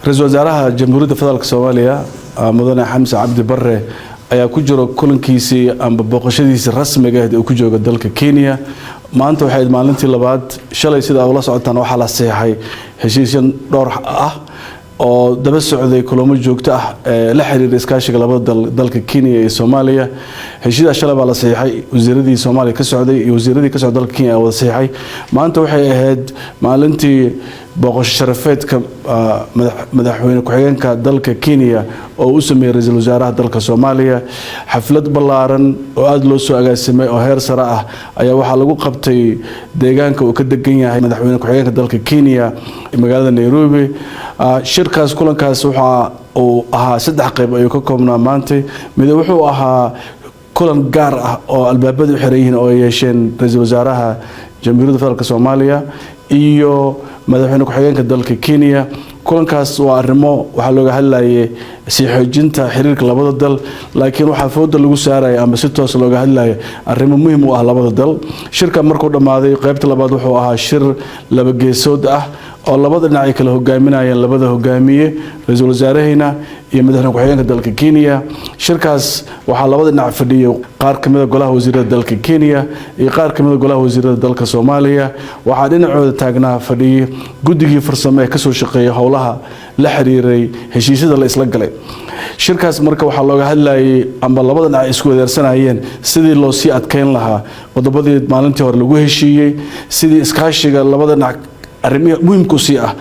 Ra-iisul wasaaraha Jamhuuriyadda Federaalka Soomaaliya, Mudane Xamse Cabdi Bare, ayaa ku jiro kulankiisii amba booqashadiisii rasmiga ahayd uu ku jooga dalka Kenya. Maanta waxay maalintii labaad. Shalay, sida ula socotaan, waxaa la saxeexay heshiisyo dhowr ah oo daba socday kulamo joogto ah ee la xiriira iskaashiga labada dal, dalka Kenya iyo Soomaaliya. Heshiisyadaas shalay baa la saxiixay. Wasiiradii Soomaaliya ka socday iyo wasiiradii ka socday dalka Kenya ayaa wada saxiixay. Maanta waxay ahayd maalintii booqasho sharafeedka madaxweyne ku-xigeenka dalka Kenya oo u sameeyey ra-iisul wasaaraha dalka Soomaaliya. Xaflad ballaaran oo aada loo soo agaasimay oo heer sare ah ayaa waxaa lagu qabtay deegaanka uu ka degan yahay madaxweyne ku-xigeenka dalka Kenya, magaalada Nairobi. Shirkaas, kulankaas waxa uu ahaa saddex qayb ayuu ka koobnaa maantay. Mid wuxuu ahaa kulan gaar ah oo albaabada u xiran yihiin oo ay yeesheen ra-iisul wasaaraha Jamhuuriyadda Federaalka Soomaaliya iyo madaxweyne ku-xigeenka dalka Kenya. Kulankaas waa arrimo waxaa looga hadlayay sii xoojinta xiriirka labada dal, laakiin waxaa fooda lagu saaraya ama si toos looga hadlaya arrimo muhiim u ah labada dal. Shirka markuu dhammaaday, qaybta labaad wuxuu ahaa shir laba geesood ah oo labada dhinac ay kala hogaaminayeen labada hogaamiye, ra-iisul wasaarahayna iyo madaxweyne ku-xigeenka dalka Kenya. Shirkaas waxaa labada dhinac fadhiyay qaar ka mida golaha wasiirada dalka Kenya iyo qaar ka mida golaha wasiirada dalka Soomaaliya. Waxaa dhinacooda taagnaa, fadhiyay, guddigii farsamo ee kasoo shaqeeyay howlaha la xiriiray heshiisyada la isla galay. Shirkaas marka waxaa looga hadlayay amba labada dhinac isku wadaarsanayeen sidii loo sii adkeyn lahaa qodobadii maalintii hore lagu heshiiyey, sidii iskaashiga labada dhinac arrimihii muhiimku sii ah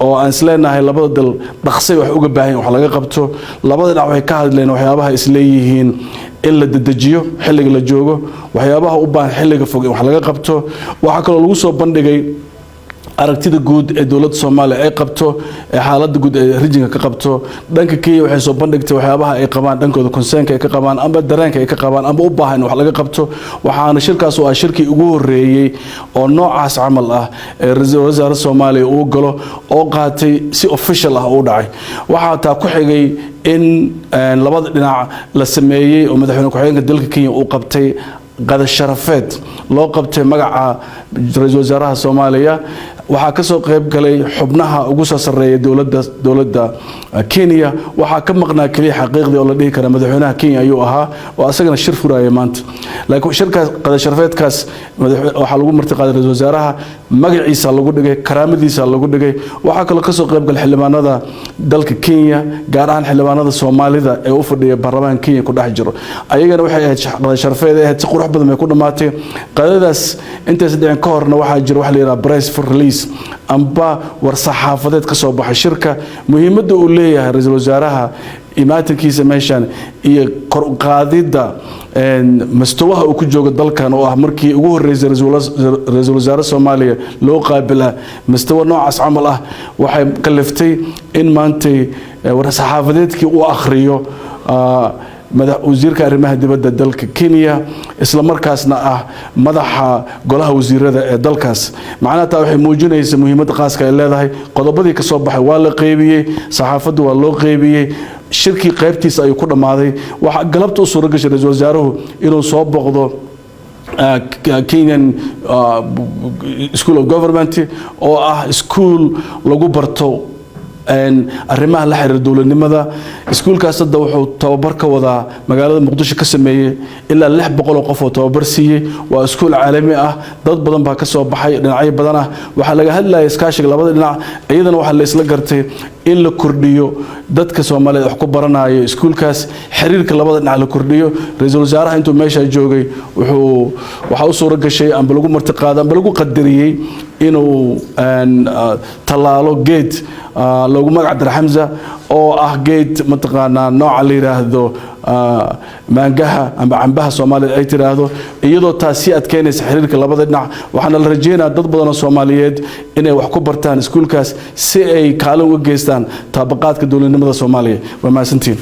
oo aan isleenahay labada dal dhaqsay wax uga baahan wax laga qabto. Labada dhinac waxay ka hadleen waxyaabaha isleeyihiin in la dedejiyo xilliga la joogo, waxyaabaha u baahan xilliga fog in wax laga qabto. Waxaa kaloo lagu soo bandhigay aragtida guud ee dowladda Soomaaliya ay qabto ee xaaladda guud ee regionka ka qabto. Dhanka Kenya waxay soo bandhigtay waxyaabaha ay qabaan dhankooda, concernka ay ka qabaan amba dareenka ay ka qabaan amba u baahan in wax laga qabto. Waxaana shirkaas oo ah shirkii ugu horreeyey oo noocaas camal ah ee ra-iisul wasaare Soomaaliya uu galo oo qaatay si official ah uu dhacay. Waxaa taa ku xigay in labada dhinac la sameeyey oo madaxweyne ku-xigeenka dalka Kenya uu qabtay qada sharafeed loo qabtay magaca ra-iisul wasaaraha Soomaaliya. Waxaa kasoo qayb galay xubnaha ugu soo sarreeya dowladda Kenya. Waxaa ka maqnaa keliya, xaqiiqdii oo la dhihi kara, madaxweynaha Kenya ayuu ahaa oo asagana shir furaya maanta. Laakiin shirkaas qada sharafeedkaas waxaa lagu martiqaaday ra-iisul wasaaraha, magaciisa lagu dhigay, karaamadiisa lagu dhigay. Waxaa kaloo kasoo qayb galay xildhibaanada dalka Kenya, gaar ahaan xildhibaanada Soomaalida ee u fadhiya baarlamaanka Kenya ku dhex jiro. Ayagana waxay ahayd qada sharafeed ahayd, si qurux badan bay ku dhammaatay qadadaas. Intaas dhicin ka horna waxaa jira waxa la yidhaha press for release amba war saxaafadeed ka soo baxay shirka. Muhiimadda uu leeyahay ra-iisul wasaaraha imaatinkiisa meeshan iyo kor u qaadidda mastawaha uu ku joogo dalkan, oo ah markii ugu horreysay ra-iisul wasaare Soomaaliya loo qaabila mastawa noocaas camal ah, waxay kaliftay in maantay war saxaafadeedkii uu akhriyo wasiirka arrimaha dibadda dalka Kenya, isla markaasna ah madaxa golaha wasiirada ee dalkaas. Macnaha taa waxay muujinaysa muhiimadda qaaska ay leedahay. Qodobadii ka soo baxay waa la qeybiyey, saxaafaddu waa loo qeybiyey. Shirkii qaybtiisa ayuu ku dhammaaday. Waxaa galabta u suura gashay ra-iisul wasaaruhu inuu soo boqdo Kenyan School of Government, oo ah school lagu barto arrimaha la xiriira dowladnimada. Iskuulkaas hadda wuxuu tababar ka wadaa magaalada Muqdisho, ka sameeyey ilaa 600 oo qof oo tababar siiyey. Waa iskuul caalami ah, dad badan baa ka soo baxay, dhinacyo badan ah. Waxaa laga hadlaya iskaashiga labada dhinac. Iyadana waxaa la isla gartay in la kordhiyo dadka Soomaaliyeed wax ku baranayo iskuulkaas, xiriirka labada dhinac la kordhiyo. Ra-iisul wasaaraha intuu meesha joogay wuxuu waxaa u suura gashay amba lagu martiqaaday amba lagu qadariyey inuu tallaalo geed loogu magac dara Xamza, oo ah geed mataqaanaa nooca la yidhaahdo maangaha amba cambaha Soomaaliya ay tiraahdo, iyadoo taas sii adkeynaysa xiriirka labada dhinac. Waxaana la rajeynayaa dad badan oo Soomaaliyeed inay wax ku bartaan iskuulkaas si ay kaalin uga geystaan taabaqaadka dowladnimada Soomaaliya. Waa mahadsantiin.